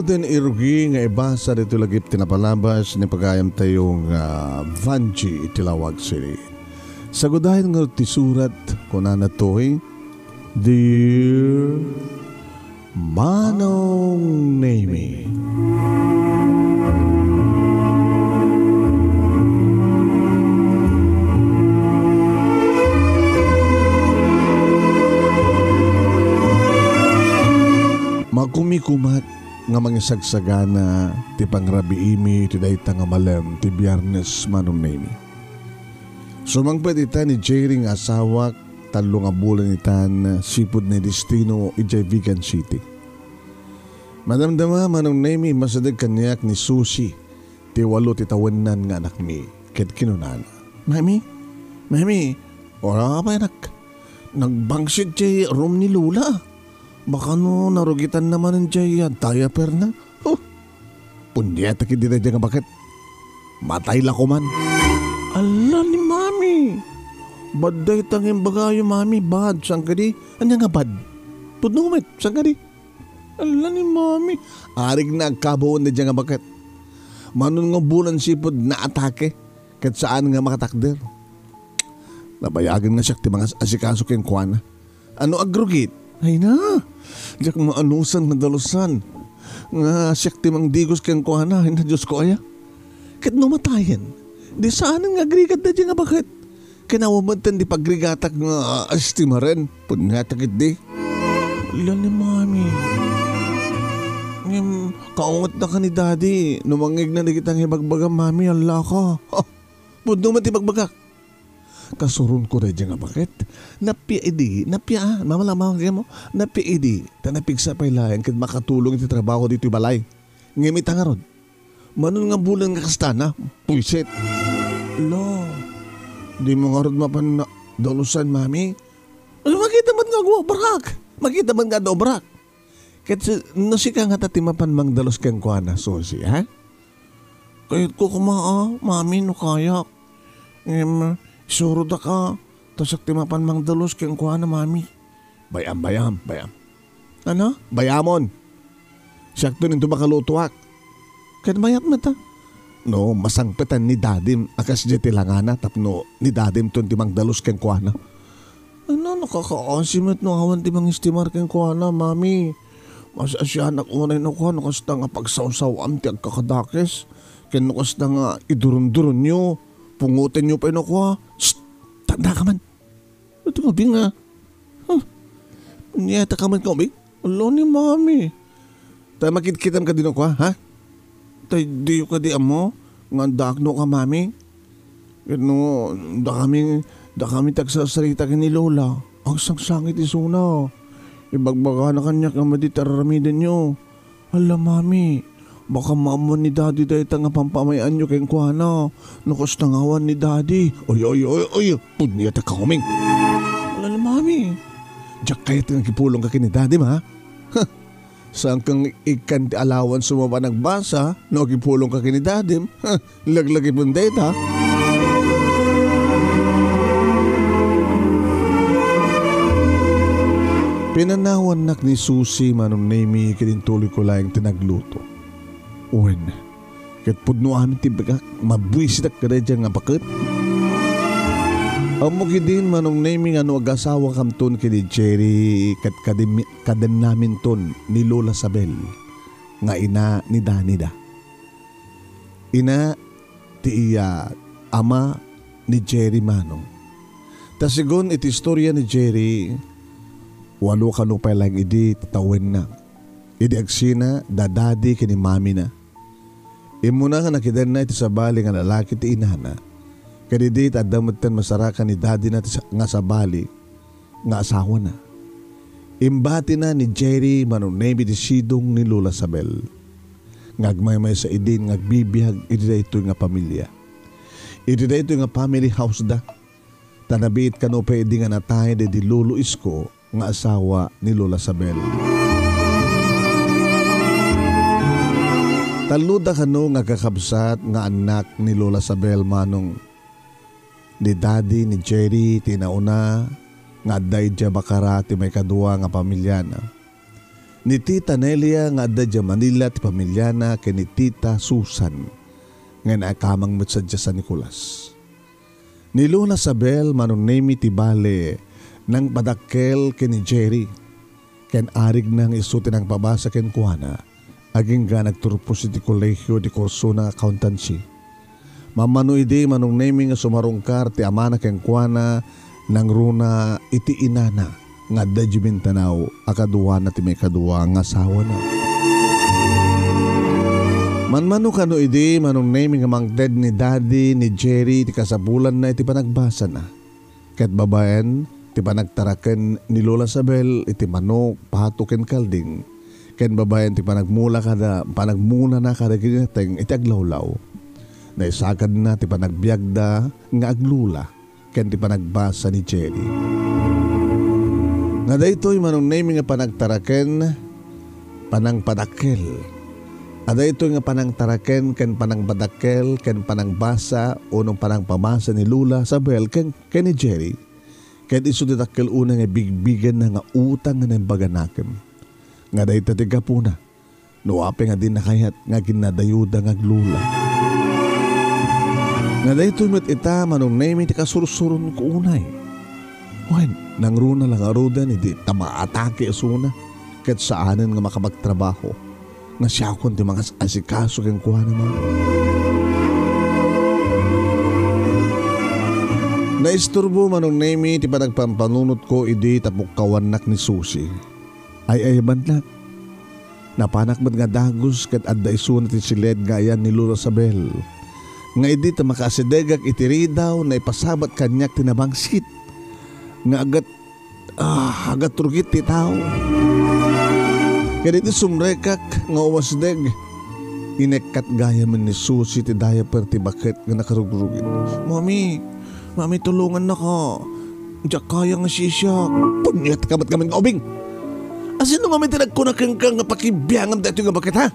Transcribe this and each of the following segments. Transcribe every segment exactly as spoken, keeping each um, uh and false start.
Ten irugi nga ibasa ditoy lagip ti napalabas ni pagayamtayo nga Vanji iti Lawag City. Sagudayen nga ti surat, kunana toy, Dear Manong Nemi. Makumikumat nga mangisagsagana ti pangrabiimi iti dayta nga malem ti Biyernes, Manong Nemi. Sumangpet ita ni Jerry nga asawak, tallo nga bulan itan sipud ni destino idiay Vigan City. Madamdama, Manong Nemi, masadeg kaniak ni Susi, ti walo ti tawennan nga anakmi, ket kinunana, Mami, Mami, ura pay nak, nagbangsit ti room ni Lola. Baka no narugitan na manen diay, ah, diaperna. Huh! Punyeta ketdi daydiay nga baket. Matay la koman. Ala ni Mami! Bad dayta nga imbagayo, Mami, bad, saan kadi? Ania nga bad? Pudno met, saan kadi? Ala ni Mami! Arik na agkabaon daydiay nga baket. Manon nga bulan sipud naatake, ket saan nga makatakder. Nabayagen nga siak ti mangas-asikaso kenkuana. Ano agrugit? Ay na, diak maanusan nga dalusan. Nga siak ti mangdigos kenkuana, ay na, Diyos ko aya. Ket no matayen, di saanen nga agrigat daydiay nga baket. Ken awan met ti pagrigatak nga estimaren. Punyeta ketdi. Ala ni Mami. Ngem, kaungetnaka ni Daddy. No mangngegna dagita nga ibagbagam, Mami, allaka. Ha, pudno met ti bagbagak. Kasuronko daydiay nga baket. Nappia idi, nappia, ah, mama, mama, kaya mo, nappia idi, ta napigsa pay laeng ket makatulong iti trabaho ditoy balay. Ngem ita ngarud, manon nga bulan nga kastana, puyset. Lo, di mo ngarud mapan na, dalusan, Mami? Ay, makita man nga agwa-, obrak. Makita man nga adda obrak. Ket si-, no sika ngata ti mapan mangdalus kenkuana, Susi, ha? Kayatko koma, ah, Mami, no kayak. Ngem, isurodak, ah, ta siak ti mapan mangdalus kenkuana, Mami. Bay-am, bay-am, bay-am. Ano? Bay-amon. Siakton inton makalutoak. Ket mayat met, ah. No, masangpetan ni Dadim a kasdiay ti langana tapno ni Dadimton ti mangdalus kenkuana. Ano, nakakaasi met no awan ti mangistimar kenkuana, Mami. Maasiasianak unay no kua no kasta nga pagsawsaw-am ti agkakadakes. Ken no kasta nga idurunduronyo, pungotenyo pay no kua. Shh! Tanda ka man. Ito nga, Bing, ah. Huh. Punyeta ka man, Kaubing. Ala ni Mami. Ta makitkitam kadi no kua, ha? Tay diyo kadi ammo nga addaak no ka, Mami? Ket no, dakami, dakami ti agsarsarita ken ni Lola. Agsangsangit isuna. Ibagbagana kaniak nga madi ti ar-aramidenyo. Ala, Mami, baka maammuan ni Daddy dayta nga pampamay-anyo kenkuana. No kasta nga awan ni Daddy. Oy, oy, oy, oy, punyeta ka, Kaubing. Ala, Mami. Diak kayat nga agipulongka ken ni Daddy, ma? Huh. Saan kang ikkan ti allowance mo ba nagbasa? No agipulongka ken ni Dadim? Huh. Laglagipon dayta. Pinanawannak ni Susi, Manong Nemi, ket intuloyko laeng ti nagluto. Wen, ket pudno amin ti bagak, mabuisitak kadaydiay nga baket. Ammok idin, Manong Nemi, nga no agasawakamton ken ni Jerry, ket kadimi-, kadennaminton ni Lola Sabel nga ina ni Danida. Ina ti iya ama ni Jerry, Manong. Ta segun iti istorya ni Jerry, walo kano pay laeng idi ti tawenna. Idi agsina, da Daddy ken ni Mamina. Immuna nga nakidanna iti sabali nga lalaki ti inana. Ket idi ti adda metten masarakan ni Daddina ti sa-, nga sabali, nga asawana. Imbatina ni Jerry, Manong Nemi, ti sidong ni Lola Sabel nga agmaymaysa idin nga agbibiag iti daytoy nga pamilia. Iti daytoy nga family house da, ta nabiit kano pay idi nga natay daydi Lolo Isko nga asawa ni Lola Sabel. Tallo da kano nga kakabsat nga annak ni Lola Sabel, Manong. Ni Daddy, ni Jerry ti nauna nga adda idiay Bacara ti maikadua nga pamiliana. Ni Tita Nelia nga adda idiay Manila ti pamiliana ken ni Tita Susan nga inaikamang met sadiay San Nicolas. Ni Lola Sabel, Manong Nemi ti bale, nangpadakkel ken ni Jerry, ken arigna nga isu ti nangpabasa kenkuana agingga nagturpos iti Colegio de Corson nga accountancy. Mammano idi, Manong Nemi, nga sumarungkar ti amana kenkuana, nangruna iti inana nga adda idiay Mindanao a kaduana ti maikadua nga asawana. Manmano kano idi, Manong Nemi, nga mangted ni Daddy ni Jerry ti kasapulanna iti panagbasana. Ket babaen ti panagtaraken ni Lola Sabel iti manok, pato ken kalding, ken babaen ti panagmula kada, panagmulana kadagiti nateng iti aglawlaw. Naisakadna ti panagbiagda nga aglula ken ti panagbasa ni Jerry. Nga daytoy Manong Nemi nga panagtaraken, panangpadakkel. Adaytoy nga panangtaraken ken panangpadakkel ken panangbasa wenno panangpabasa ni Lola Sabel ken, ken ni Jerry. Ket isu ti dakkel unay nga bigbigenna nga utang nga naimbaganakem. Nga dayta ti gapuna no apay nga dinna kayat nga aginnadayuda nga aglula. Nga daytoy met ita, Manong Nemi, ti kasursuronko unay. Wen, nangruna la ngaruden idi ta maatake isuna, ket saanen nga makapagtrabaho, nga siakon ti mangas-asikaso kenkuana man. Naisturbo, Manong Nemi, ti panagpampanunotko idi ta pukkawannak ni Susi. Ay-ayabannak. Napanak met nga dagus ket adda isuna ti siled nga ayan ni Lola Sabel. Nga idi ta makaasidegak iti ridaw, naipasabat kaniak ti nabangsit nga agat, ah, agatrugit ti tao. Ket idi sumrekak nga umasideg, inekkat gayamen ni Susi ti diaper ti baket nga nakarugrugit. Mami, Mami, tulongannaka. Diak kaya nga sisiak. Punyet ka met ngamin nga ubing! Asino ngamin ti nagkuna kenka nga pakibiangam daytoy nga baket, ha?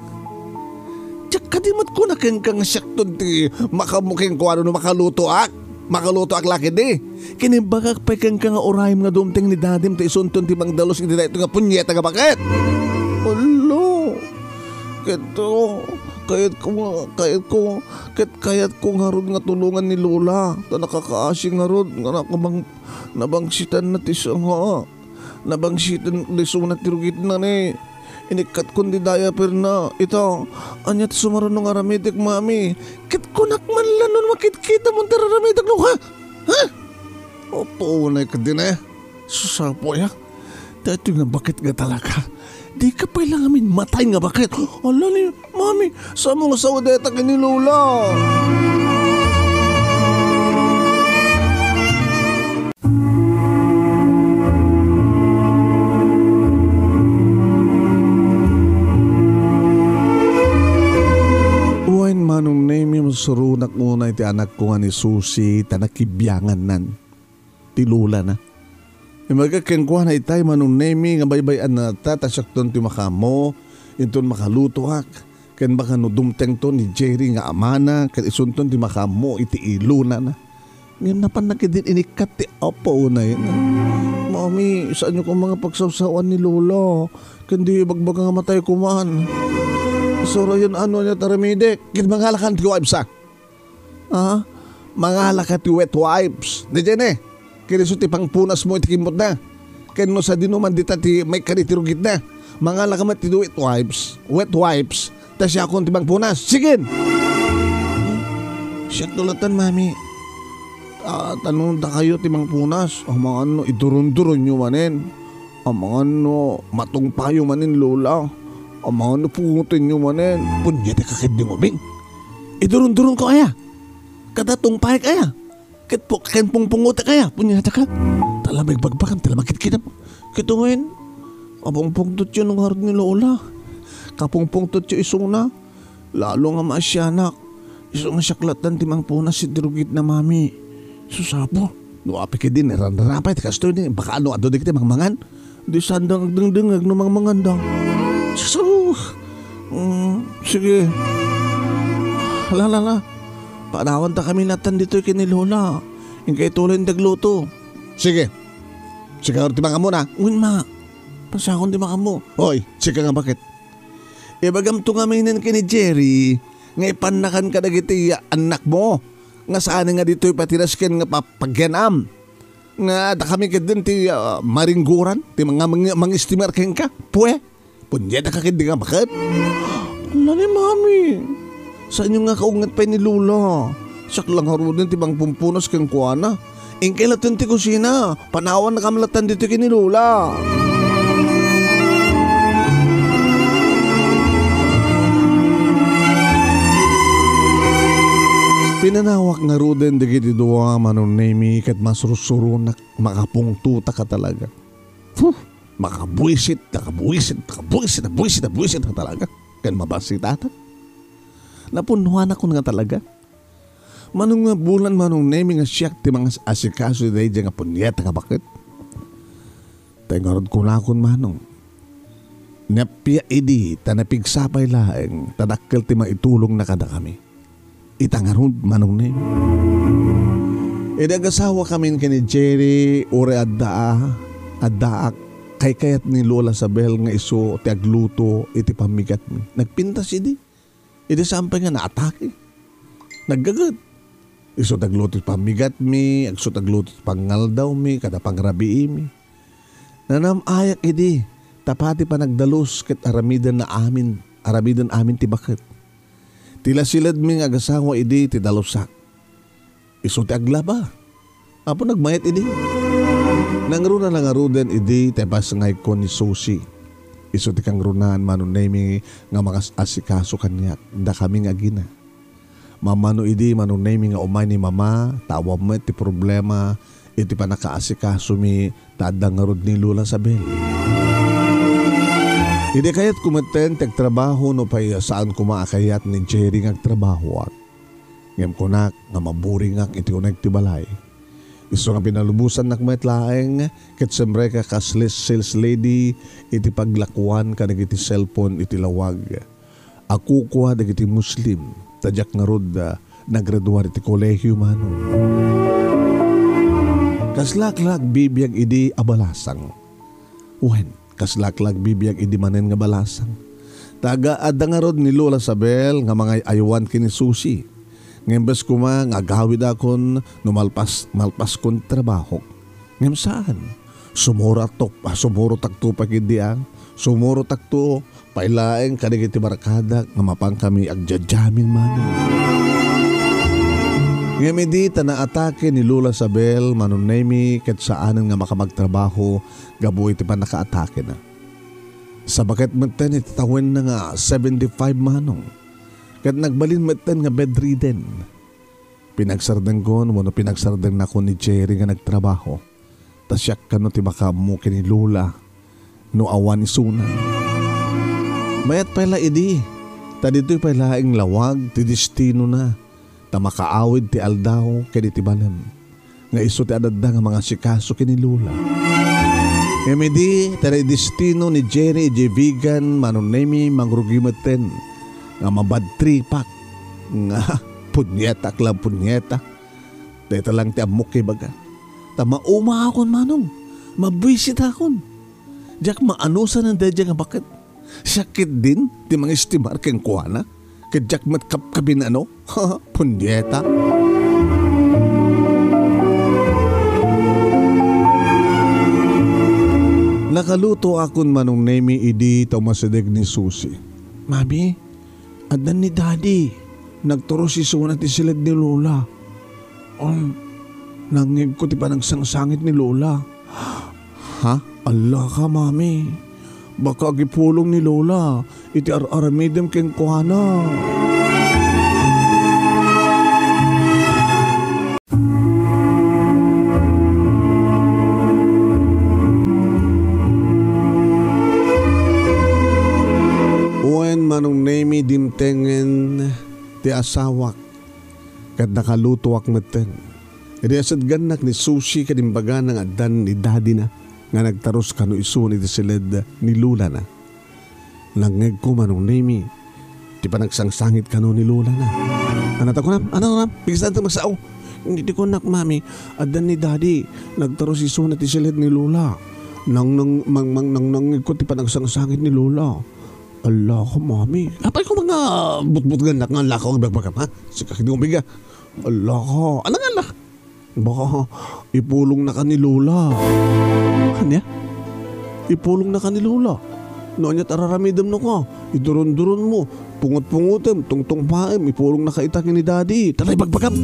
Diak kadi met kuna kenka nga siakton ti makaammo kenkuana no makalutoak? Makalutoak la ketdi. Ken imbagak pay kenka nga urayem nga dumteng ni dadim ta isunton ti mangdalus iti daytoy nga punyeta nga baket. Hala! Ket, oh, kayatko nga, kayatko, ket kayatko ngarud nga tulongan ni Lola. Ta nakakaasi ngarud nga nakabang-, nabangsitanna ti sanga. Nabangsitan isuna ti rugitna ne. Inikkatkon ti diaperna. Ita, ania ti sumaruno nga aramidek, Mami? Ket kunak man la no makitkitam ti aramidek, no, ha? Ha? Apo unay ketdi ne. Susapo ya. Daytoy nga baket nga talaga. Dika pay la ngamin matay nga baket. Ala ni, Mami, saan mo nga sawa dayta ken ni Lola? Wen, Manong Nemi, masuronak unay ti anakko nga ni Susi, ta nakibiangannan ti lolana. Imbagak kenkuana itay, Manong Nemi, nga baybay-annata ta siakton ti makaammo inton makalutoak, ken baka no dumtengto ni Jerry nga amana, ket isunton ti makaammo iti ilonana. Ngem napanna ketdin inikkat ti apo unay. Mami, saanyo koma nga pagsawsawan ni Lola, ken di ibagbaga nga matay koman. Surayan ano ania ti aramidek, ket mangalakan ti wives, a? Ha? Mangalaka ti wet wipes. Daydiay ne. Ken isu ti pangpunasmo iti kimmutna. Ken no sadino man dita ti maikkan iti rugitna. Mangalaka met ti wet wipes. Wet wipes. Ta siakon ti mangpunas. Sigin! Siak latta, Mami. Ah, ta no dakayo ti mangpunas, amangan no iduronduronyo manen. Amangan no matungpayo manen, Lola. Amangan no pungotenyo manen. Punyetaka ketdi nga ubing. Idurunduronko aya? Kada tungpaek aya? Ket pu-, ken pungpungotek aya? Punyetaka. Tala magbagbakan, tala makitkitam. Ket wen, apungpungtotyo no ngarud ni Lola. Kapungpungtotyo isuna. Lalo nga maasianak. Isu nga siak lattan ti mangpunas iti rugitna, Mami. Susapo. No apay ketdi, nararapay ti kastoy ni, baka no adu dagiti mangmangan. Di saanda nga agdengdengngeg no mangmanganda. Susu! Mm, sige. La, la, la. Padawantakami lattan ditoy ken ni Lola. Inka ituloy ti agluto. Sige. Sika ti mangammona. Wen, Ma. Pasaon ti makammo. Hoy, sika nga baket. Ibagamto ngamin ken ni Jerry nga ipannakan kadagiti annakmo nga saan nga ditoy patirasken nga pa-, pagyanam. Nga adda kami ketdin ti, ah, maringgoran, ti mga mang-, mangistimar kenka. Pue, punyeta ka ketdi nga baket. Ala ni Mami. Saanyo nga kaunget pay ni Lola. Siak la ngaruden ti mangpumpunas kenkuana. Inkay latten ti kusina. Panawan kam latten ditoy ken ni Lola. Pinanawak ngaruden dagiti dua, Manong Nemi, ket masursuronak, makapungtotaka talaga. Huh! Makabuisit, makabuisit, makabuisit, makabuisit, makabuisit ka talaga. Ken mabassit ata. Napunnuanakon nga talaga. Mano nga bulan, Manong Nemi, nga siak ti mangas-asikaso daydiay nga punyeta nga baket. Tay ngarud kunakon, Manong. Nappia idi ta napigsa pay laeng ta dakkel ti maitulongna kadakami. Ita ngarud, Manong Nemi. Idi agasawakamin ken ni Jerry, uray adda, addaak, kaykayat ni Lola Sabel nga isu ti agluto iti pammigatmi. Nagpintas idi. Idi saan pay nga naatake. Naggaget. Isu ti agluto ti pammigatmi, agsu ti agluto ti pangngaldawmi, kada pangrabiimi. Nanam-ayak idi, ta pati panagdalus ket aramidenna amin, aramiden amin ti baket. Ti lasiledmi nga agasawa idi ti dalusak. Isu ti aglaba. Apo nagmayat idi. Nangruna la ngaruden idi ti pasngayko ni Susi. Isu ti kangrunaan, Manong Nemi, nga mangas-asikaso kaniak, dakami nga agina. Mammano idi, Manong Nemi, nga umay ni Mama, ta awan met ti problema iti pannakaasikasomi ta adda ngarud ni Lola Sabel. Idi kayatko metten ti agtrabaho, nupay saan koma a kayat ni Jerry nga agtrabahoak. Ngem kunak nga maburingak iti uneg ti balay. Isu nga pinalubosannak met laeng ket semreka kas sales lady iti paglakuan kadagiti cellphone iti lawag. Akukua dagiti Muslim, ta diak ngarud, ah, naggraduar iti kolehio, Manong. Kaslak la agbibiag idi a balasang. Wen, kaslak la agbibiag idi manen nga balasang. Ta aga-, adda ngarud ni Lola Sabel nga mangay-aywan ken ni Susi. Ngem bes koma nga agawidakon no malpas-, malpaskon ti trabahok. Ngem saan. Sumurotakto, ah, sumurotakto pay ketdi a. Sumurotakto pay laeng kadagiti barkadak nga mapankami agjajamin, Manong. Ngem idi ta naatake ni Lola Sabel, Manong Nemi, ket saanen nga makamagtrabaho gapu iti pannakaatakena. Sabaket metten iti tawenna nga seventy-five, Manong, ket nagbalin metten nga bedridden. Pinagsardengkon wenno pinagsardengakon ni Jerry nga nagtrabaho, ta siak kano ti makaammo ken ni Lola no awan isuna. Mayat pay la idi, ta ditoy pay laeng lawag ti destinona, ta makaawid ti aldaw ken iti balem nga isu ti adda nga mangasikaso ken ni Lola. Ngem idi, ta destino ni Jerry idiay vegan, Manong Nemi, mangrugi metten nga mabadtripak nga punyeta, akla punyeta. Dayta lang ti ammok nga ibaga. Ta maumaakon, Manong. Mabuisitakon. Diak maanusan daydiay nga baket. Siak ketdin ti mangistimar kenkuana. Ket diak met kapkabin, ano? Punyeta. Nakalutoakon, Manong Nemi, idi ta umasideg ni Susi. Mami, addan ni Daddy. Nagturus isuna ti siled ni Lola. Um, nangngegko ti panagsangsangit ni Lola. Ha? Allaka, Mami. Baka agipulong ni Lola iti ar-aramidem kenkuana. Wen, Manong Nemi, dimtengen ti asawak ket nakalutoak metten. Idi asedgannak ni Susi ket imbagana nga addan ni daddy-na nga nagturus kano isun iti siled ni lolana. Nangngegko, Manong Nemi, ti panagsangsangit kano ni lolana. Ania ti kunam? Ania ti kunam? Pigsaan ti magsao. Iti kunak, Mami, addan ni daddy, nagturus isuna ti siled ni lola. Nang, nang, mang, mang, nang, nangngegko ti panagsangsangit ni Lola. Ala ka, Mami. Apay ko mga butbutgan nak nga lakaw ang bagbagam, ha? Sika, hindi ko biga. Ala ka. Ano nga la? Baka ipulong na ka ni Lola. Ania? Ipulong na ka ni Lola. No, ania tararamidem no ka? Iduron-duron mo. Pungot-pungotem, tungtungpaem, ipulong na ka ita ken ni Daddy. Talay bagbagam.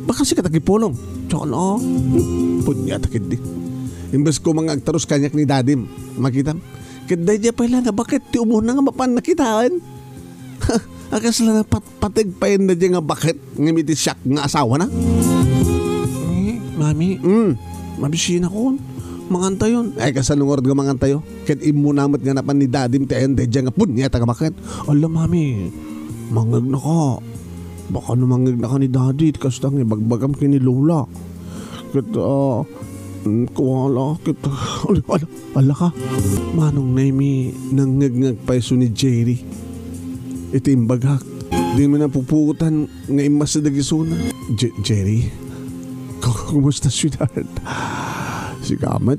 Baka sika tagipulong. Tsaka na. Punyata ketdi. Imbes ko mga agtaros kaniak ni Daddy. Makitam? Ket daydiay pay la nga baket ti umuna nga mapan nakitaan. Akas la napat-, pateg pay daydiay nga baket ngem iti siak nga asawana. Eh, Mami, mm, mabisinakon. Mangantayon. Ay, kasano ngarud nga mangantayo? Ket immuna met nga napan ni Daddy ti ayan daydiay nga punyeta nga baket. Ala, Mami, mangegnaka. Baka no mangegnaka ni Daddy, kasta nga ibagbagam ken ni Lola. Ket, ah, mm, kuala, ket, ala, ala, ala ka. Manong Nemi, nangngegngeg pay isu ni Jerry. Iti imbagak, di mi napuputan nga immasideg isuna. Je-, Jerry, ku-, kumusta, sweetheart? Sika met,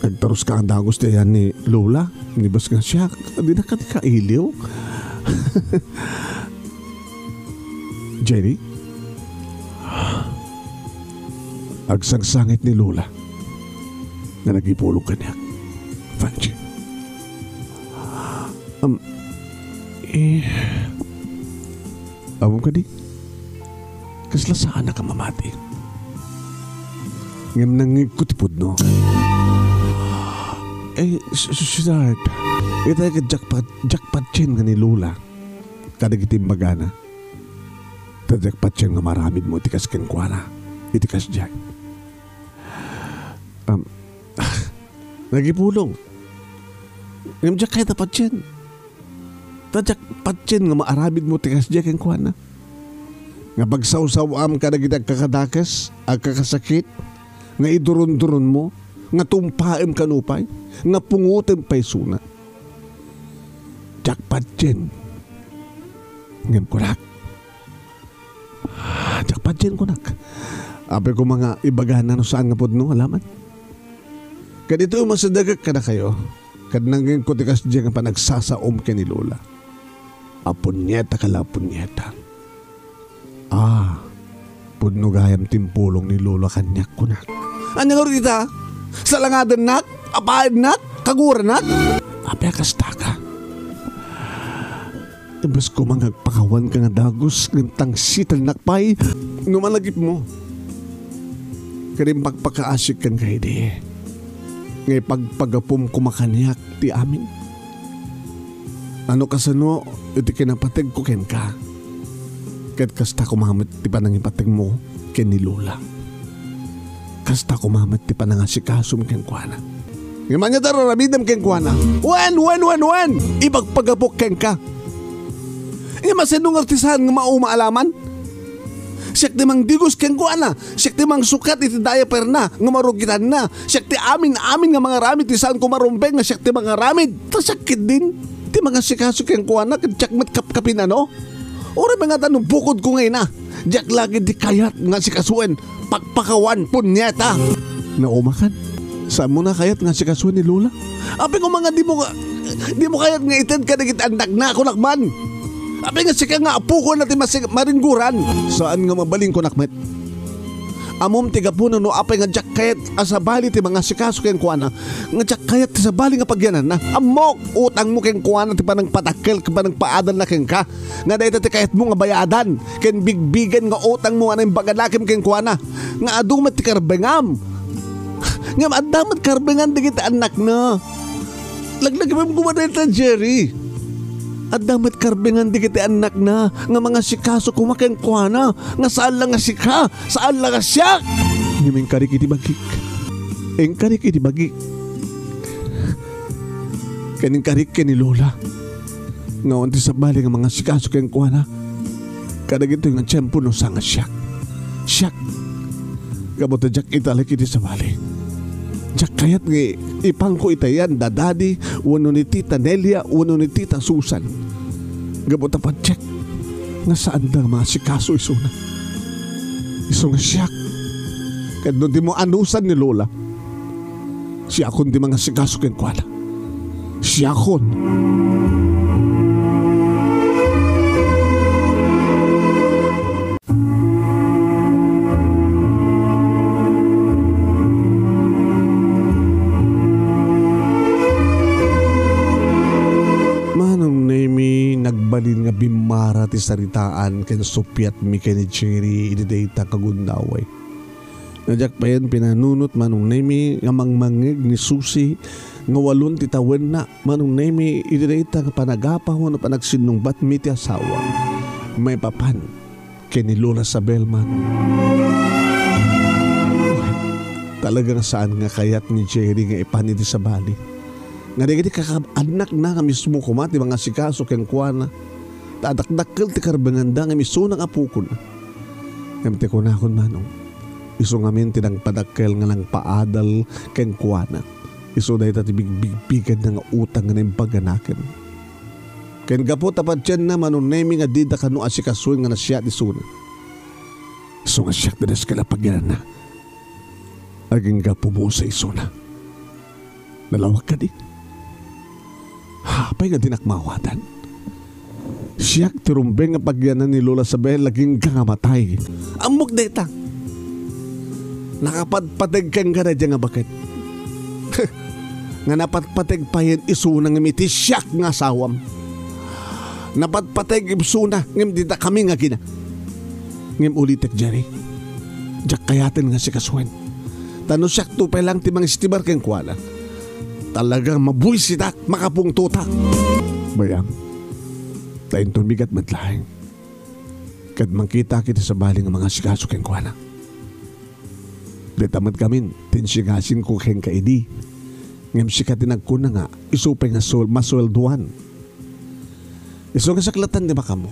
nagtaros ka nga dagus ti ayan ni Lola, ni bas nga siak. Di na ka ti kailiw? Jerry? Agsangsangit ni Lola nga nagipulong kaniak. Fanchi. Um, eh, awan kadi? Kasla saan a mamati? Ngem nangngegko ti pudno. Eh, s-, s-, sweetheart, itay ket jackpot, jackpot yen nga ni Lola. Kadagiti imbagana. Ta diak patien nga maaramid mo iti kas kenkuana, iti kasdiay. Um, nagipulong. Ngem diak kayat a patien. Ta diak patien nga maaramid mo iti kasdiay kenkuana. Nga pagsawsaw-am kadagiti agkakadakes, agkakasakit, nga iduron-duron mo, nga tumpaem kano pay, nga pungotem pay isuna. Diak patien. Ngem kunak, diak patien kunak. Apay koma nga ibagana no saan nga pudno, alaman. Ket ditoy masidegek kadakayo, ket nangngegko ti kasdiay nga panagsasaom ken ni Lola. A punyeta ka la, punyeta. Ah, pudno gayam ti impulong ni Lola kaniak, kunak. Ania ngarud ita? Salangadennak? Apaennak? Kaguranak? Apay a kastaka? Imbes koma nga agpakawanka nga dagus ngem tangsitennak pay no malagipmo. Ket impakpakaasik kenka idi nga ipagpagapom koma kaniak ti amin. A no kasano iti kinapategko kenka, ket kasta koma met ti panangipategmo ken ni Lola. Kasta koma met ti panangasikasom kenkuana. Ngem ania ti ar-aramidem kenkuana? Wen, wen, wen, wen! Ipagpagapok kenka. Ngem a sino nga ti saan nga mauma alaman? Siak ti mangdigos kenkuana. Siak ti mangsukat iti diaperna nga marugitanna. Siak ti amin-amin nga mangaramid ti saanko marumbeng nga siak ti mangaramid. Ta siak ketdin ti mangasikaso kenkuana ket siak met kapkapin, ano? Uray nga ta no bukodko nga ina, diak la ketdi kayat nga asikasoen, pakpakawan, punyeta! Naumakan. Saanmo a kayat nga asikasoen ni Lola? Apay koma nga dimo, dimo kayat nga ited kadagiti annakna, kunak man. Apay nga sika nga apoko na ti masi-, maringguran? Saan nga mabalin, kunak met. Ammom ti gapuna no apay nga diak kayat a sabali ti mangasikaso kenkuana, nga diak kayat ti sabali nga pagyananna. Ammok, utangmo kenkuana ti panangpatakkel ken panangpaadalna kenka. Nga dayta ti kayatmo nga bayadan ken bigbigen nga utangmo nga naimbaganakem kenkuana, nga adu met ti karbengam. Ngem adda met karbengan dagiti annakna. Laglagipem koma dayta, Jerry. Adda met karbengan dagiti annakna nga mangasikaso koma kenkuana, nga saan la nga sika, saan la nga siak. Ngem inkarik iti bagik. Inkarik iti bagik. Ken inkarik ken ni Lola nga awan ti sabali nga mangasikaso kenkuana kadagitoy nga tiempo no saan nga siak. Siak. Gapu ta diak italek iti sabali. Diak kayat nga ipangko itayan da Daddy wenno ni Tita Nelia wenno ni Tita Susan. Gapu ta patiek nga saanda nga maasikaso isuna. Isu nga siak. Ket no dimo anusan ni Lola, siakon ti mangasikaso kenkuana. Siakon. Manong Nemi, nagbalin nga bimmara ti saritaan ken suppiatmi ken ni Jerry idi dayta nga gundaway. Nga diak payen pinanunot, Manong Nemi, nga mangmangngeg ni Susi nga walon ti tawenna, Manong Nemi, idi dayta nga panagapaw wenno panagsinnungbatmi ti asawa. Maipapan ken ni Lola Sabel, Manong. Talaga nga saan nga kayat ni Jerry nga ipan iti sabali nga dagiti kakaannakna nga mismo koma ti mangasikaso kenkuana. Ta adakdakkel ti karbenganda nga misuna nga apokona. Ngem ti kunakon, Manong, isu ngamin ti nangpadakkel nga nangpaadal kenkuana. Isu dayta ti bigbigbigenna nga utang nga naimbaganaken. Ken gapu ta patienna, Manong Nemi, nga dida kano asikasuen nga nasiat isuna. Isu nga siak ti nasken a pagyananna. Agingga pumusa isuna. Nalawag kadi? Apay nga dinak maawatan? Siak ti rumbeng nga pagyanan ni Lola Sabel, agingga nga matay. Ammok dayta. Nakapatpateg kenka daydiay nga baket. Nga napatpateg payen isuna ngem iti siak nga asawam. Napatpateg isuna ngem dita kami nga agina. Ngem ulitek, Jerry, diak kayaten nga sikasuen. Ta no siakto pay laeng ti mangistimar kenkuana, talagang mabuisitak, makapungtotak. Bayam, ta inton bigat met laeng, ket mangkitak iti sabali nga mangasikaso kenkuana. Dayta met ngamin ti insingasinko kenka idi. Ngem sika ti nagkuna nga isu pay nga suel-, masueldoan. Isu nga saklatan ti bakammo.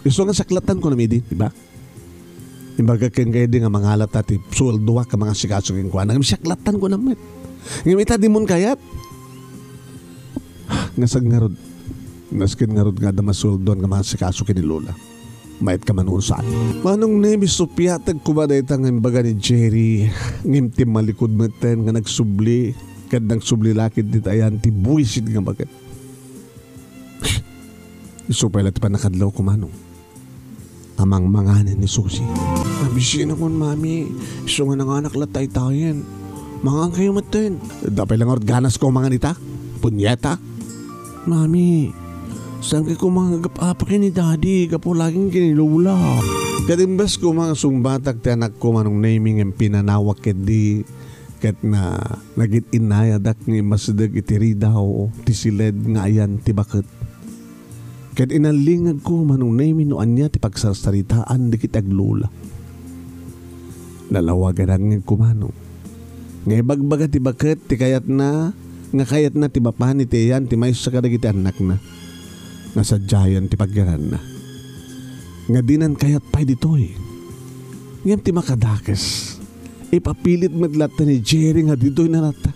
Isu nga saklatan ko idi, di ba? Imbagak kenka idi nga mangalata ti sueldoak nga mangasikaso kenkuana. Ngem siak lattan ko met. Ngem ita, dimon kayat? Nasken ngarud, nasken ngarud nga adda masueldoan nga mangasikaso ken ni Lola. Mayat ka man unsan. Manong Nemi, suppiatek koma dayta nga imbaga ni Jerry. Ngem ti malikod metten nga nagsubli, ket nagsubli la ket dita ayan ti buisit nga baket. Isu pay la ti pannakadlawko, Manong. Amang manganen ni Susi. Nabisinakon, Mami. Isu nga nanganak la taytayen. Mangankayo metten. Apay la ngarud ganasko mangan ita? Punyeta. Mami, saan kay koma nga agap-apa ken ni Daddy, gapu laging ken ni Lola. Ket imbes koma nga sungbatak ti anakko, Manong Nemi, ngem pinanawak ketdi, ket na, nagin-inayadak nga immasideg iti ridaw ti siled nga ayan ti baket. Ket inallingagko, Manong Nemi, no ania ti pagsarsaritaan dagiti aglola. Nalawagan ngarud, Manong, nga ibagbaga ti baket ti kayatna, nga kayatna ti mapan iti ayan ti maysa kadagiti annakna nga sadiayen ti pagyananna. Nga dinan kayat pay ditoy. Ngem ti makadakes, ipapilit met latta ni Jerry nga ditoyna latta.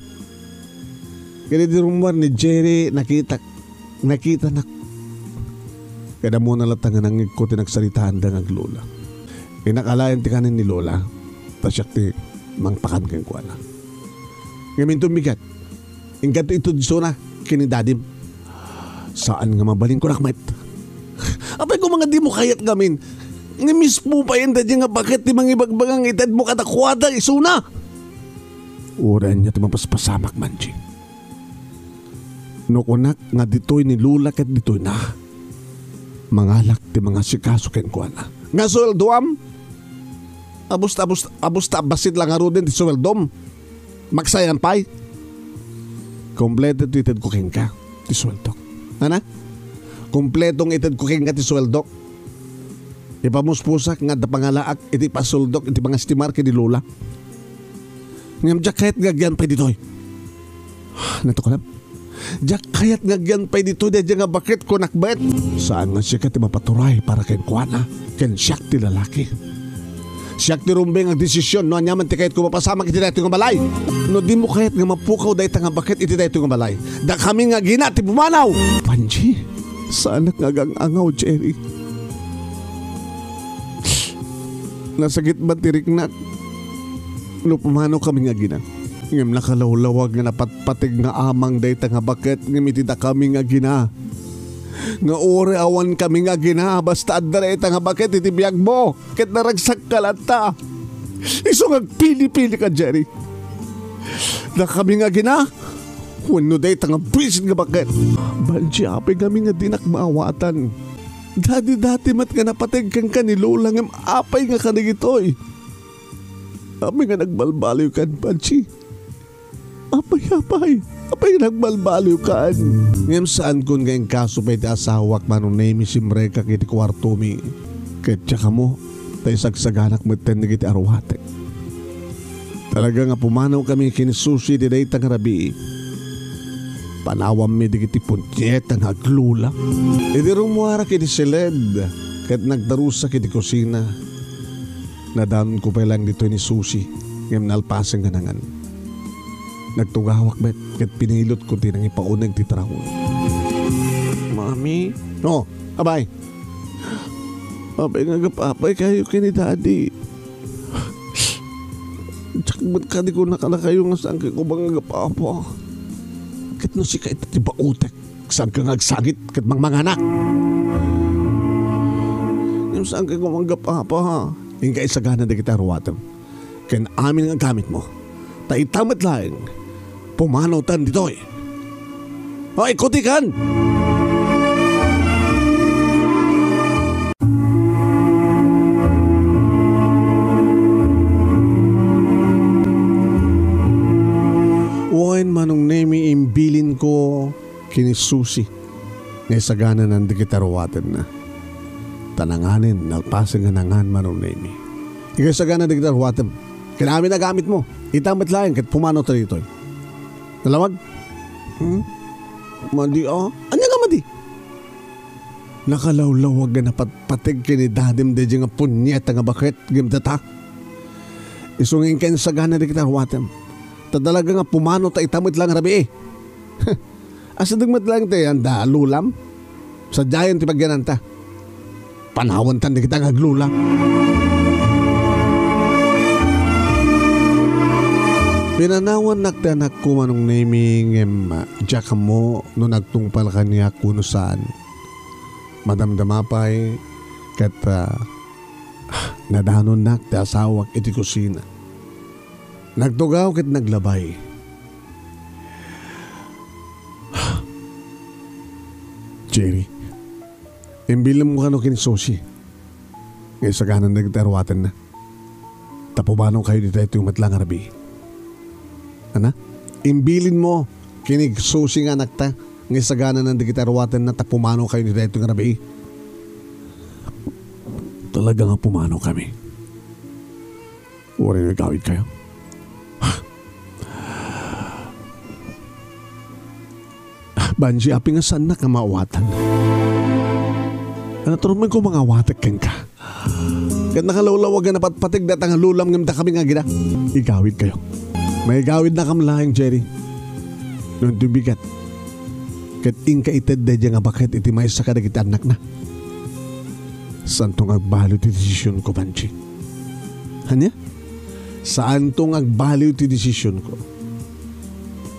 Ket idi rummuar ni Jerry, nakitak, nakitanak. Ket ammona latta nga nangngegko ti nagsaritaanda nga aglola. Innak alaen ti kanen ni Lola, ta siak ti mangpakan kenkuana. Ngem inton bigat, inggad ito isuna ken ni Dadim. Saan nga mabalin, kunak met. Apay koma nga dimo kayat ngamin nga mismo payen daydiay nga baket ti mangibagbaga nga itedmo kadakuada isuna? Uray ania ti mapaspasamak, Manji. No kunak nga ditoy ni Lola ket ditoyna, mangalak ti mangasikaso kenkuana. Nga sueldoam? Abus, abus, abus ta abbasit la ngaruden ti sueldom. Maksayan pay. Kompleto ti itedko kenka ti sueldok. Ana? Kompletong itedko kenka ti sueldok. Ipamuspusak nga adda pangalaak iti pasuldok iti pangastimar ken ni Lola. Ngem diak kayat nga agyan pay ditoy. Natukulam. Diak kayat nga agyan pay ditoy daydiay nga baket, kunak met. Saan nga sika ti mapaturay para kenkuana, ken siak ti lalaki. Siak ti rumbeng nga agdesision no ania man ti kayatko mapasamak iti daytoy nga balay. No dimo kayat nga mapukaw dayta nga baket iti daytoy nga balay, dakami nga agina ti pumanaw. Panji, saanak nga agang-angaw, Jerry. Nasakit man ti riknak. No pumano kami nga agina, ngem nakalawlawag nga napatpateg nga amang dayta nga baket ngem iti dakami nga agina. Nga uray awan kami nga agina, basta adda dayta nga baket iti biagmo, ket naragsak ka latta. Isu nga agpili-pili ka, Jerry. Dakami nga agina, wenno dayta nga buisit nga baket. Banji, apay ngamin nga dinak maawatan. Dadi-dadi met nga napateg kenka ni Lola, ngem apay nga kadagitoy? Apay nga nagbalbaliwkan, Banji? Apay, apay, apay nga nagbalbaliwkan? Ngem saankon nga inkaso pay ti asawak, Manong Nemi, simrekak iti kuartomi. Ket diak ammo, ta isagsaganak metten dagiti aruatek. Talaga nga pumanawkami ken ni Susi iti dayta nga rabii. Panawammi dagiti punyeta nga aglula. Idi rummuarak iti siled ket nagdarusak iti kusina, nadanonko pay laeng ditoy ni Susi ngem nalpasen nga nangan. Nagtugawak met ket pinilotko ti nangipauneg ti taraon. Mami? Oh, abay. Apay nga agap-apay kayo ken ni Daddy? Diak met kadi kunana kadakayo nga saan kay koma nga agap-apa. Ket no sika ita ti baotek, saan ka nga agsagit ket mangmanganak? Ngem saan kay koma nga agap-apa, ha? Inka isagana dagiti aruatem ken amin nga gamitmo. Ta ita met laeng, pumanawtan ditoy. Ay, kutikan! Wen, Manong Nemi, imbilinko ken ni Susi nga isagananan dagiti aruatenna. Ta nanganen, nalpasen nga nangan, Manong Nemi. Inka isagana dagiti aruatem ken amin a gamitmo. Ita met laeng ket pumanawta ditoy. Nalawag? Hmm? Madi, ah? Ania nga madi? Nakalawlawag nga napatpateg ken ni Dadim daydiay nga punyeta nga baket ngem data. Isu nga inka insagana dagiti aruatem. Ta talaga nga pumanawta ita met laeng rabii. Asideg met laeng ti anda, Lolam. Sadiayen ti pagyananta. Panawantan dagita nga aglula. Pinanawannak ti anakko, Manong Nemi, ngem diak ammo no nagtungpal kaniak wenno saan. Madamdama pay ket, ah, nadanonnak ti asawak iti kusina. Nagtugaw ket naglabay. Jerry, imbilinmo kano ken ni Susi nga isaganan dagiti aruatenna. Ta pumanawkayo ditoy met laeng a rabii. Ana? Imbilinmo ken ni Susi nga anakta nga isagananan dagiti aruatenna ta pumanawkayo ditoy nga rabii. Talaga nga pumanawkami. Uray no igawidkayo. Banji, apay nga saannak nga maawatan? Naturumanko mangawatek kenka. Ket nakalawlawag nga napatpateg dayta nga Lolam ngem dakami nga agina. Igawidkayo. Maigawidnakam laeng, Jerry. No intoy bigat, ket inka ited daydiay nga baket iti maysa kadagiti annakna. Saanto nga agbaliw ti desisionko, Banji. Ania? Saanto nga agbaliw ti desisionko.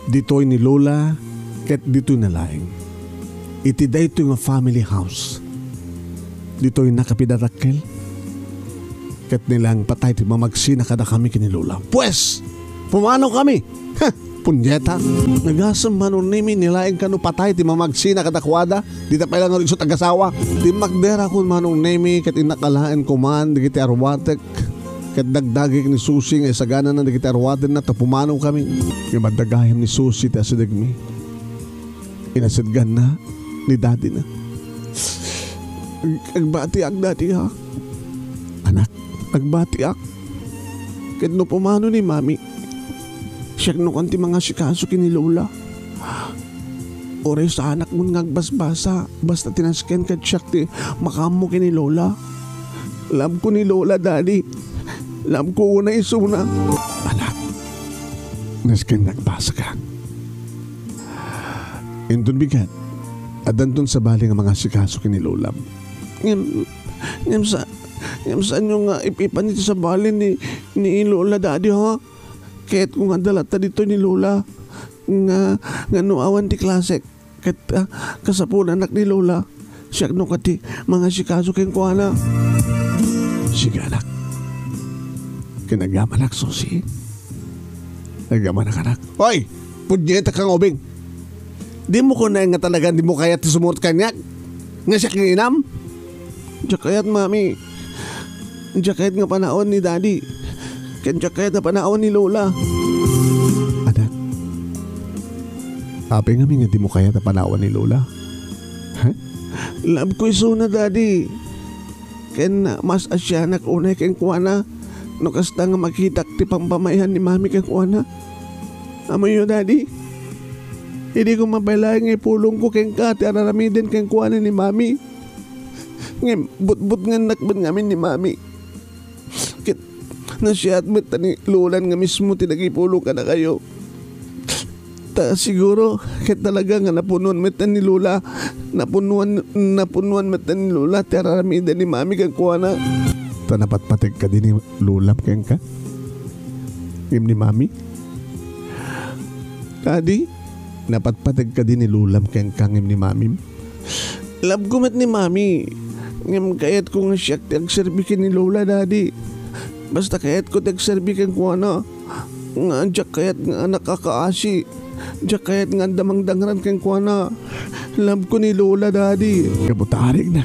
Ditoy ni Lola ket ditoy na laeng. Iti daytoy nga family house. Ditoy nakapidadakkel. Ket ni laeng patay ti mamagsina kadakami ken ni Lola. Pues, pumanawkami. Ha! Punyeta. Nagasem, Manong Nemi, ni laeng kano patay ti mamagsina kadakuada. Dita pay laeng nga isu ti agasawa. Dimmakderakon, Manong Nemi, ket innak alaen koman dagiti aruatek. Ket dagdagik ni Susi nga isaganana dagiti aruatenna ta pumanawkami. Ngem adda gayam ni Susi ti asidegmi. Inasidegna ni dadina. Ag-, agbatiak, Daddy, ha? Anak, agbatiak. Ket no pumano ni Mami, siak no kan ti mangasikaso ken ni Lola. Uray saanak met nga agbasbasa, basta ti nasken ket siak ti makaammo ken ni Lola. Love ko ni Lola, Daddy. Love ko unay isuna. Anak, nasken nga agbasa ka. Inton bigat, addanton sabali nga mangasikaso ken ni Lola. Ngem, ngem sa-, ngem saanyo nga ip-ipan iti sabali ni, ni Lola, Daddy, ha? Kayatko nga adda latta ditoy ni Lola. Nga, nga no awan ti klasek, ket, ah, kasapulanak ni Lola. Siak no kadi mangasikaso kenkuana. Sige, anak. Ken agyamanak, Susi. Agyamanak, anak. Hoy! Punyeta ka nga ubing! Dimo kunam nga talagan dimo kayat ti sumurot kaniak? Nga siak nga inam? Diak kayat, Mami. Diak kayat nga panawan ni Daddy. Ken diak kayat a panawan ni Lola. Anak, apay ngamin nga dimo kayat a panawan ni Lola? Ha? Love ko isuna, Daddy. Ken mas asianak unay kenkuana no kasta nga makitak ti pampamayan ni Mami kenkuana. Ammoyo, Daddy, idi ko mabalay nga ipulongko kenka ti ar-aramiden kenkuana ni Mami. Ngem butbutngannak met ngamin ni Mami. Ket nasiat met ta ni Lolan nga mismo ti nangipulong kadakayo. Ta siguro, ket talaga nga napunuan met ni Lola, napunuan, napunuan met ni Lola ti ar-aramiden ni Mami kenkuana. Ta napatpateg kadi ni Lolam kenka? Ngem ni Mami? Daddy, napatpateg kadi ni Lolam kenka ngem ni Mamim? Love ko met ni Mami. Ngem kayatko nga siak ti agserbi ken ni Lola, Daddy. Basta kayatko ti agserbi kenkuana. Nga diak kayat nga anak a kaasi. Diak kayat nga adda mangdangran kenkuana. Love ko ni Lola, Daddy. Ngem ta arigna.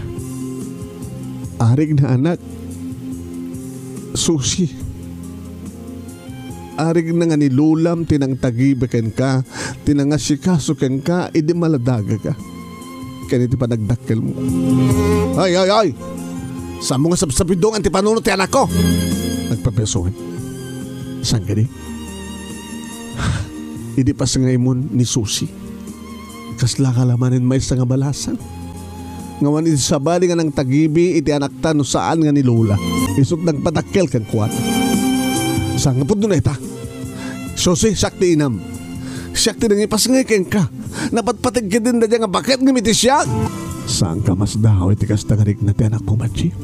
Arigna, anak. Susi. Arigna nga ni Lolam ti nangtagibi kenka, ti nangasikaso kenka idi maladagaka ken iti panagdakkelmo. Ay, ay, ay! Saanmo nga sabsabidongan ti panunot ti anakko? Nagpapiasoen. Saan kadi? Idi pasngaymon ni Susi. Kaslaka la manen maysa nga balasang. Nga awan idi sabali nga nangtagibi iti anakta no saan nga ni Lola. Isut' nagpadakkel kenkuana. Saan nga pudno dayta? Susi, siak ti inam. Siak ti nangipasngay kenka. Napatpateg ketdin dayta nga baket ngem iti siak. Saanka a masdaaw iti kasta nga rikna ti anakmo, Manchi?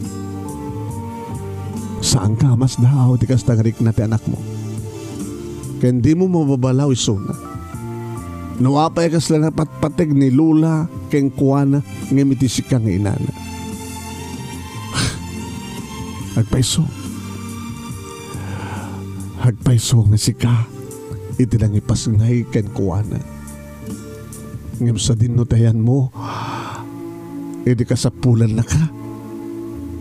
Saanka a masdaaw iti kasta nga rikna ti anakmo? Ken dimo mababalaw isuna. No apay a kasla napatpateg ni Lola kenkuana ngem iti sika nga inana. Agpayso. Agpayso nga sika iti nangipasngay kenkuana. Ngem sadino ti ayanmo, idi kasapulannaka,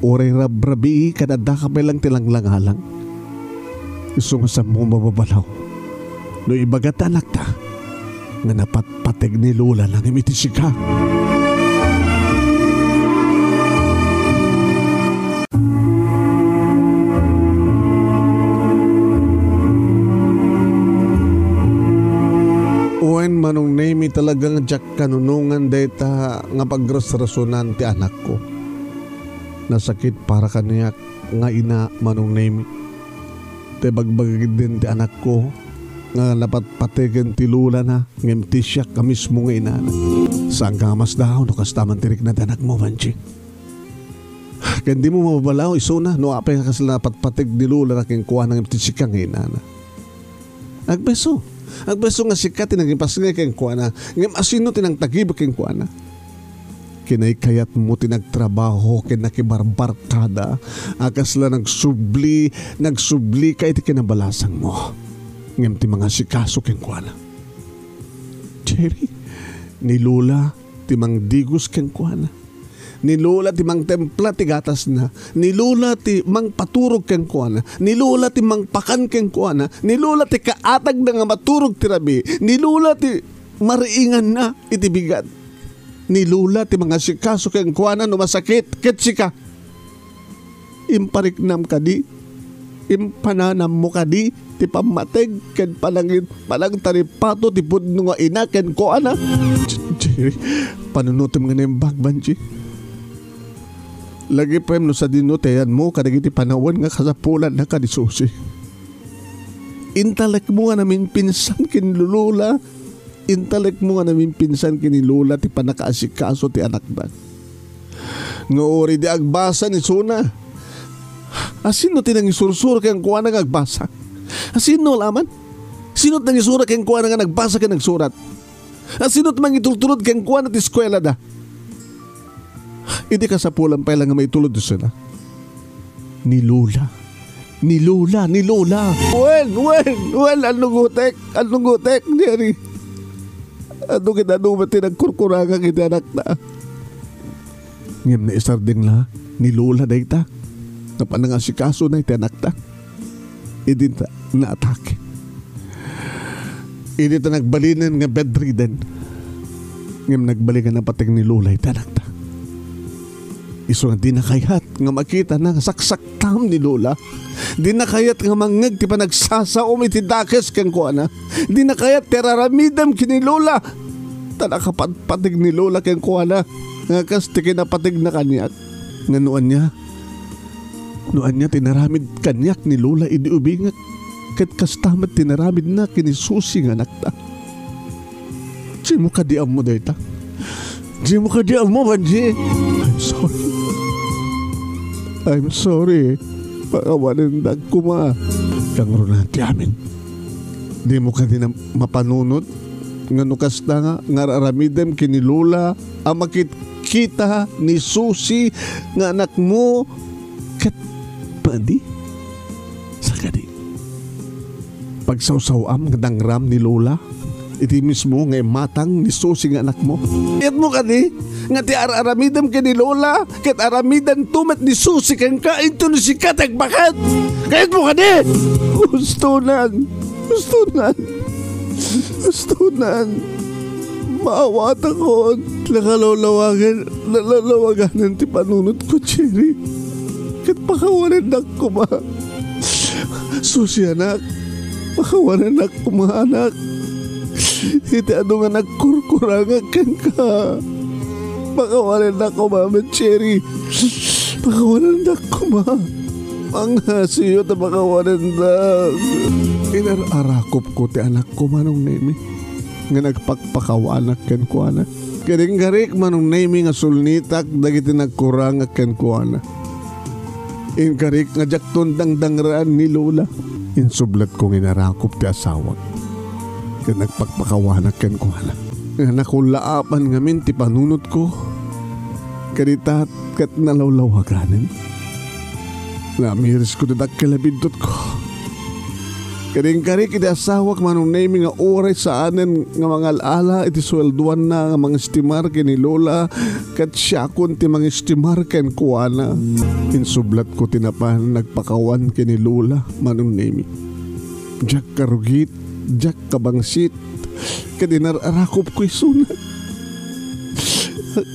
uray rabrabii ken addaka pay lang ti langlangalang. Isu nga saanmo mababalaw no ibaga ti anakta nga napatpateg ni Lola ngem iti sika. Wen, Manong Nemi, talaga nga diak kanunongan dayta nga pagrasrasonan ti anakko. Nasakit para kaniak nga ina, Manong Nemi. Ti bagbagi ketdin ti anakko nga napatpategen ti lolana ngem ti siak a mismo nga inana. Saanka a masdaaw no kasta man ti rikna ti anakmo, Banji. Ken dimo mababalaw isuna no apay nga kasla napatpateg ni lolana kenkuana ngem ti sika nga inana. Agpayso. Agpayso nga sika ti nangipasngay kenkuana, ngem asino ti nangtagibi kenkuana? Kinaykayatmo ti nagtrabaho ken nakibarbarkada a kasla nagsubli, nagsublika iti kinabalasangmo. Ngem ti mangasikaso kenkuana. Jerry, ni Lola ti mangdigos kenkuana. Ni Lola ti mangtempla ti gatasna. Ni Lola ti mangpaturog kenkuana. Ni Lola ti mangpakan kenkuana. Ni Lola ti kaatagna nga maturog ti rabii. Ni Lola ti mariinganna iti bigat. Ni Lola ti mangasikaso kenkuana no masakit ket sika. Impariknam kadi, impananammo kadi ti pammateg ken panangin-, panangtaripato ti pudno nga ina kenkuana? J-, Jerry, panunotem nga naimbag, Banji. Lagi pay no sadino ti ayanmo kadagiti panawen nga kasapulanna kadi Susi. Intalekmo nga namimpinsan ken ni Lola. Intalekmo nga namimpinsan ken ni Lola ti pannakaasikaso ti anakda. Nga uray di agbasa ni Suna, A sino ti nangisursuro kenkuana nga agbasa? A sino laman? Sino ti nangisuro kenkuana nga nagbasa ken nagsurat? A sino ti mangitultulod kenkuana ti eskuelada? Idi kasapulan pay la nga maitulod ti eskuela. Ni Lola. Ni Lola, ni Lola. Wen, wen, wen, annungotek, annungotek, Jerry. Adu ket adu met ti nagkurkurangak iti anakta. Ngem naisardeng la ni Lola dayta. Nga panangasikasona iti anakta. Idi ta naatake. Idi ta nagbalinen nga bedridden. Ngem nagbalin nga napateg ni Lola iti anakta. Isu nga dina kayat nga makitana nga saksaktam ni Lola. Dina kayat nga mangngeg ti panagsasaom iti dakes kenkuana. Dina kayat ti ar-aramidem ken ni Lola. Ta nakapadpateg ni Lola kenkuana nga kas ti kinapategna kaniak. Nga no ania, no ania ti naramid kaniak ni Lola idi ubingak, ket kasta met ti naramidna ken ni Susi nga anakta. Dimo kadi ammo dayta? Dimo kadi ammo, Banji? I'm sorry. I'm sorry. Pakawanendak koma. Kangruna ti amin. Dimo kadi na mapanunot nga no kasta nga, nga ar-aramidem ken ni Lola a makitkita ni Susi nga anakmo ket padi? Sakadi, pagsawsaw-am nga dangram ni Lola iti mismo nga imatang ni Susi nga anakmo. Kayatmo kadi nga ti ar-aramidem ken ni Lola ket aramidento met ni Susi kenka inton sika ti agbaket? Kayatmo kadi? Hustonan. Hustonan. Hustonan. Maawatakon. Nakalawlawagan, nalalawaganen ti panunotko, Jerry. Ket pakawanennak koma. Susi, anak. Pakawanennak koma, anak. Iti adu nga nagkurkurangak kenka. Pakawanennak koma met, Jerry. Pakawanennak koma. Mangngasiyo ta pakawanennak. Inar-arakopko ti anakko, Manong Nemi, nga nagpakpakawanak kenkuana. Ket inkarik, Manong Nemi, nga sulnitak dagiti nagkurangak kenkuana. Inkarik nga diakton dangdangraan ni Lola. Insublatko nga inarakop ti asawak ket nagpakpakawanak kenkuana. Nga nakullaapan ngamin ti panunotko. Kadita ket nalawlawaganen. Namirisko ti dakkel a biddutko. Ket inkarik iti asawak, Manong Nemi, nga uray saanen nga mangal-ala iti sueldoanna nga mangestimar ken ni Lola, ket siakon ti mangestimar kenkuana. Insublatko ti napan nagpakawan ken ni Lola, Manong Nemi. Diak karugit, diak kabangsit, ket inar-arakopko isuna.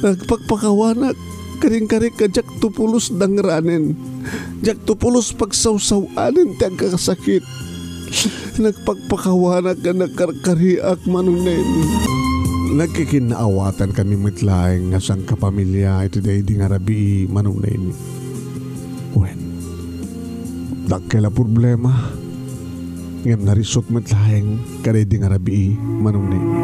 Nagpakpakawanak, ket inkarik a diakto pulos dangranen. Diakto pulos pagsawsaw-anen ti agkakasakit. Nagpakpakawanak ken nagkarkariak, Manong Nemi. Nagkikinnaawatan kami met laeng nga sangkapamilia iti daydi nga rabii, Manong Nemi. Wen, dakkel a problema, ngem narisut met laeng kadaydi nga rabii, Manong Nemi.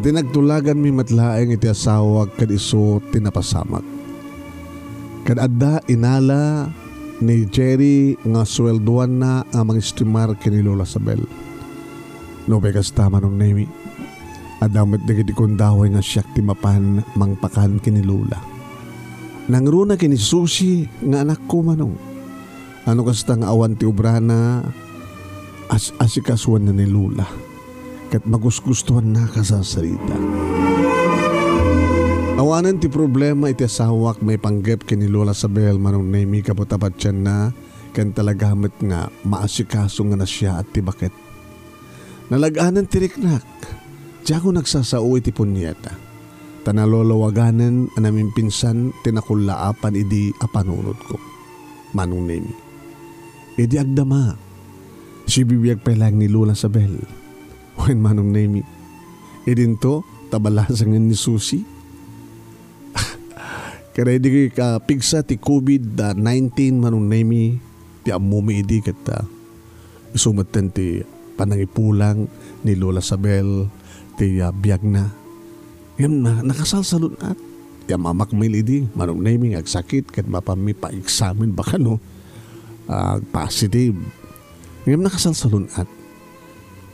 Ket nagtulaganmi met laeng iti asawak ket isu ti napasamak. Ket adda inala ni Jerry nga sueldoanna nga mangestimar ken ni Lola Sabel. Nupay kasta, Manong Nemi, adda met dagiti kundaway nga siak ti mapan mangpakan ken ni Lola. Nangruna ken ni Susi nga anakko, Manong. A no kasta nga awan ti obrana, as-, asikasuanna ni Lola. Ket magusgustuanna a kasasarita. Awanen ti problema iti asawak maipanggep ken ni Lola Sabel, Manong Nemi, gapu ta patienna ken talaga met nga maasikaso nga nasiaat ti baket. Nalag-anen ti riknak. Diakon agsasao iti punyeta. Ta nalawlawaganen a namimpinsan ti nakullaapan idi a panunotko, Manong Nemi. Idi agdama, sibibiag pay laeng ni Lola Sabel. Wen, Manong Nemi, idinto, ta balasengen ni Susi. Kadaydi kapigsa ti covid nineteen, Manong Nemi, ti ammomi idi ket, ah, isu metten ti panangipulang ni Lola Sabel ti, ah, biagna. Ngem na, nakasalsalun-at. Ti amamak met idi, Manong Nemi nga agsakit, ket mapanmi pa-examine baka no, ah, positive. Ngem nakasalsalun-at.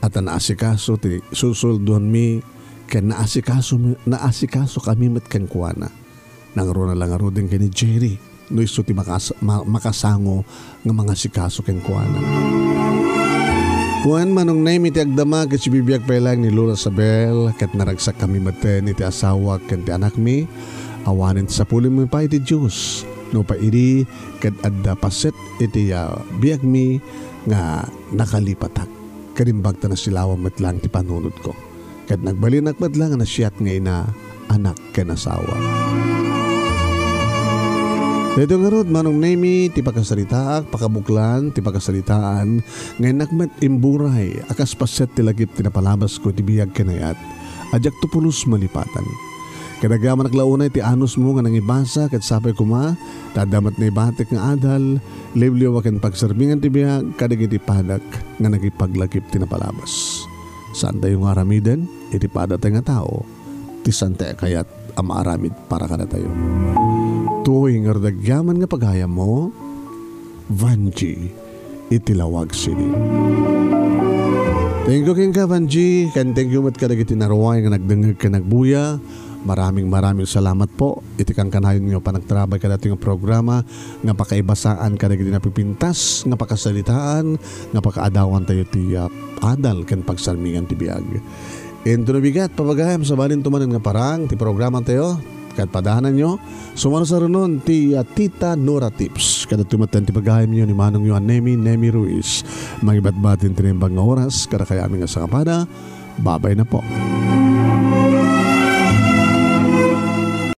At naasikaso ti susulduanmi, ken naasikaso, naasikasokami met kenkuana. Nangruna la ngaruden ken ni Jerry, no isu ti makas-, ma-, makasango nga mangasikaso kenkuana. Wen, Manong Nemi ti agdama, ket sibibiag pay laeng ni Lola Sabel, ket naragsakkami metten iti asawak ken ti anakmi, awanen ti sapulem pay ti Dios. Nupay idi, ket adda paset iti, ah, biagmi nga nakalipatak. Ket imbag ta nasilawan met laeng ti panunotko. Ket nagbalinak met laeng a nasiat nga ina, anak, ken asawa. Daytoy ngarud, Manong Nemi, ti pakasaritaak, pakabuklan ti pakasaritaan, nga innak met imburay a kas paset ti lagip ti napalabasko iti biag ken ayat a diakto pulos malipatan. Ket agyamanak la unay ti anusmo nga nangibasa, ket sapay koma ta adda met naibatik nga adal, liwliwa ken pagserbian ti biag kadagiti padak nga nagipaglagip ti napalabas. Saantayo nga aramiden iti padatayo nga tao ti saantayo a kayat a maaramid para kadatayo. Toy nga rudagyaman nga pagayammo, Vanji, iti Lawag City. Thank you kenka, Vanji, ken thank you met kadagiti naruay nga nagdengngeg ken nagbuya. Maraming, maraming salamat po iti kankanayonyo a panagtarabay kadatoy nga programa nga pakaibasaan kadagiti napipintas nga pakasaritaan nga pakaadawantayo ti, ah, adal ken pagsarmingan ti biag. Intono bigat, pabagayam, sabalin tumanen nga parang ti programatayo, ket padananyo, sumarsarunon ti, ah, Tita Nora Tips. Kadagitoy met ti pagayamyo ni manongyo a Nemi, Nemi Ruiz. Mangibatbati ti naimbag nga oras, kadakayo amin nga sangkapada, babay na po.